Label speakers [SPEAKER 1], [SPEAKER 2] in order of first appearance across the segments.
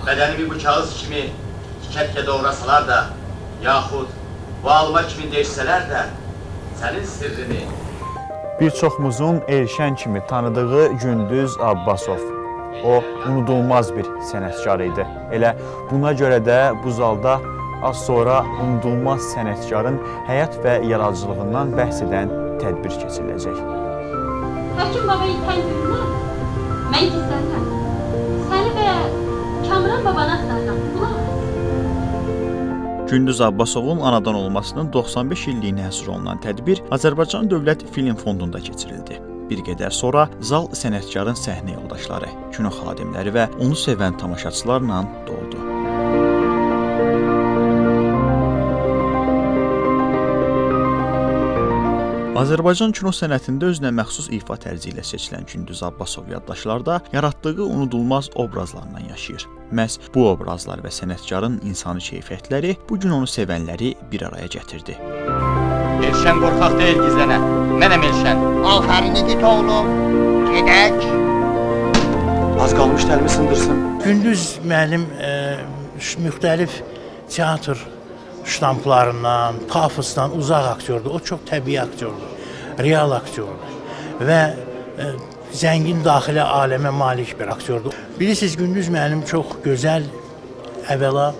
[SPEAKER 1] Bedenimi bu kağız kimi tike doğrasalar da yahut bu alma kimi deşseler de senin sirrini
[SPEAKER 2] Bir çoxumuzun Elşən kimi tanıdığı Gündüz Abbasov. O unudulmaz bir sənətkar idi. Elə buna görə də bu zalda az sonra unudulmaz sənətkarın həyat və yaradıcılığından bəhs edən tədbir keçiriləcək.
[SPEAKER 3] Həkim baba itən gündən mən gizlənirəm. Səni və Kamran babanı axtarıram. Qulaq as.
[SPEAKER 2] Gündüz Abbasovun anadan olmasının 95 illiyinə həsr olunan tədbir Azərbaycan Dövlət Film Fondunda keçirildi. Bir qədər sonra zal sənətkarın səhnə yoldaşları, kino xadimləri və onu sevən tamaşaçılarla doldu. Azərbaycan kino sənətində özünə məxsus ifa tərzi ilə seçilən Gündüz Abbasov yaddaşlarda yaratdığı unudulmaz obrazlarla yaşayır. Məhz bu obrazlar və sənətkarın insani keyfiyyətləri bu gün onu sevənləri bir araya gətirdi.
[SPEAKER 1] Elşən qorxaq deyil gizlənə. Mənəm Elşən.
[SPEAKER 4] Aferin igit oğlum. Gedək.
[SPEAKER 5] Az qalmışdı əlimi sındırsın.
[SPEAKER 6] Gündüz müəllim müxtəlif teatr ştamplarından, pafosdan uzaq aktyordur. O çox təbii aktyordur, real aktyordur və zəngin daxili aləmə malik bir aktyordur. Bilirsiniz, Gündüz müəllim çox gözəl əvvəla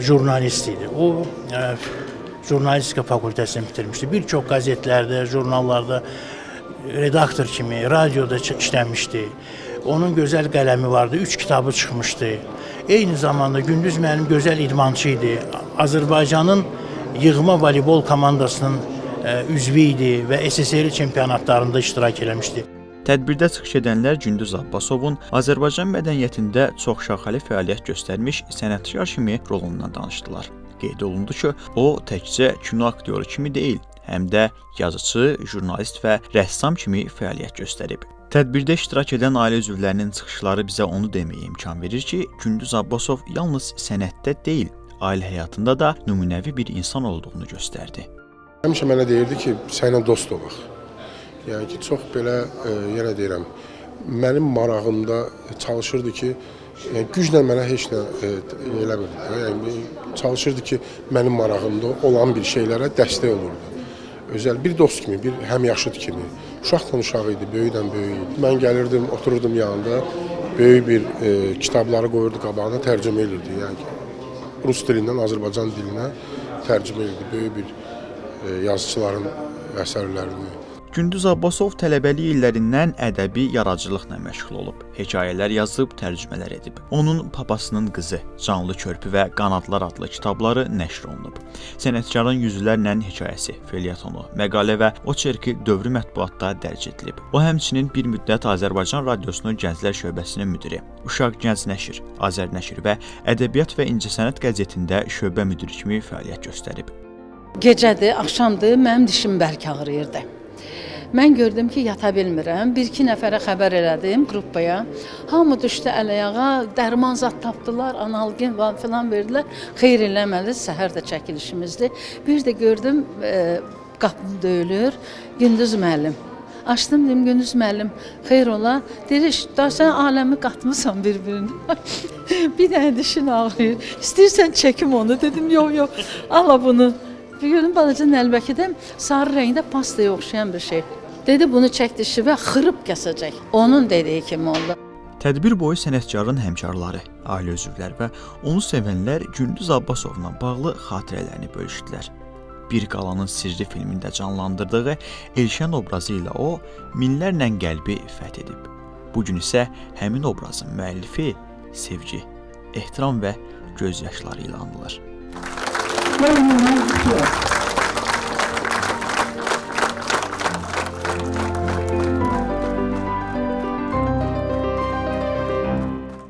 [SPEAKER 6] jurnalist idi. O jurnalistika fakültəsini bitirmişdi. Bir çox qəzetlərdə, jurnallarda redaktor kimi, radioda işləmişdi. Onun gözəl qələmi vardı, 3 kitabı çıxmışdı. Eyni zamanda Gündüz müəllim gözəl idmançı idi. Azərbaycanın yığma voleybol komandasının üzvü idi və SSR çempionatlarında iştirak eləmişdi.
[SPEAKER 2] Tədbirdə çıxış edənlər Gündüz Abbasovun Azərbaycan mədəniyyətində çoxşaxəli fəaliyyət göstərmiş sənətkar kimi rolundan danışdılar. Qeyd olundu ki, o təkcə kino aktyoru kimi deyil, həm də yazıçı, jurnalist və rəssam kimi fəaliyyət göstərib. Tədbirdə iştirak edən ailə üzvlərinin çıxışları bizə onu deməyə imkan verir ki, Gündüz Abbasov yalnız sənətdə deyil, ailə həyatında da nümunəvi bir insan olduğunu göstərdi.
[SPEAKER 7] Həmişə mənə deyirdi ki, səninlə dost olaq. Yəni ki, çox belə, yenə deyirəm, mənim marağımda çalışırdı ki, yəni güclə mənə heç nə eləmirdi. Yəni çalışırdı ki, mənim marağımda olan bir şeylərə dəstək olurdu. Özəl bir dost kimi, bir həmyaşıd kimi. Uşaqla uşaq idi, böyüklə böyük idi. Mən gəlirdim, otururdum yanında, böyük bir kitabları qoyurdu qabağına, tərcümə edirdi. Yəni ki, rus dilindən Azərbaycan dilinə tərcümə edirdi. Böyük bir yazıçıların əsərlərini.
[SPEAKER 2] Gündüz Abbasov tələbəlik illərindən ədəbi yaradıcılıqla məşğul olub. Hekayələr yazıb, tərcümələr edib. Onun Papasının qızı, Canlı körpü və Qanadlar adlı kitabları nəşr olunub. Sənətkarın yüzlərlə hekayəsi, felyetonu, məqalə və oçerki dövrü mətbuatda dərc edilib. O həmçinin bir müddət Azərbaycan Radiosunun Gənclər şöbəsinin müdiri, Uşaq Gənc Nəşr, Azərnəşr və Ədəbiyyat və İncəsənət qəzetində şöbə müdiri kimi fəaliyyət göstərib.
[SPEAKER 8] Gecədir, axşamdır, mənim dişim bərk ağrıyırdı. Mən gördüm ki, yata bilmirəm. Bir-iki nəfərə xəbər elədim qrupaya. Hamı düşdü əl-ayağa, dərman zad tapdılar, analgin filan verdilər. Xeyr eləmədi, səhər də çəkilişimizdir. Bir də gördüm, qapım döyülür, Gündüz müəllim. Açdım, dedim, Gündüz müəllim, xeyr ola. Deyir, daha sən aləmi qatmısan bir-birinə. Bir dənə dişin ağrıyır. İstəyirsən çəkim onu. Dedim, yox, yox, ala bunu. Bir gördüm, balaca nəlbəkidə sarı rəngdə pastaya oxşayan bir şey. Dedi, bunu çək dişi və xırıb kəsəcək. Onun dediyi kimi oldu.
[SPEAKER 2] Tədbir boyu sənətkarın həmkarları, ailə üzvləri və onu sevənlər Gündüz Abbasovla bağlı xatirələrini bölüşdülər. Bir Qalanın Sirri filmində canlandırdığı Elşən obrazı ilə o, minlərlə qəlbi fəth edib. Bu gün isə həmin obrazın müəllifi sevgi, ehtiram və göz yaşları ilə anılır.
[SPEAKER 9] Görünmez.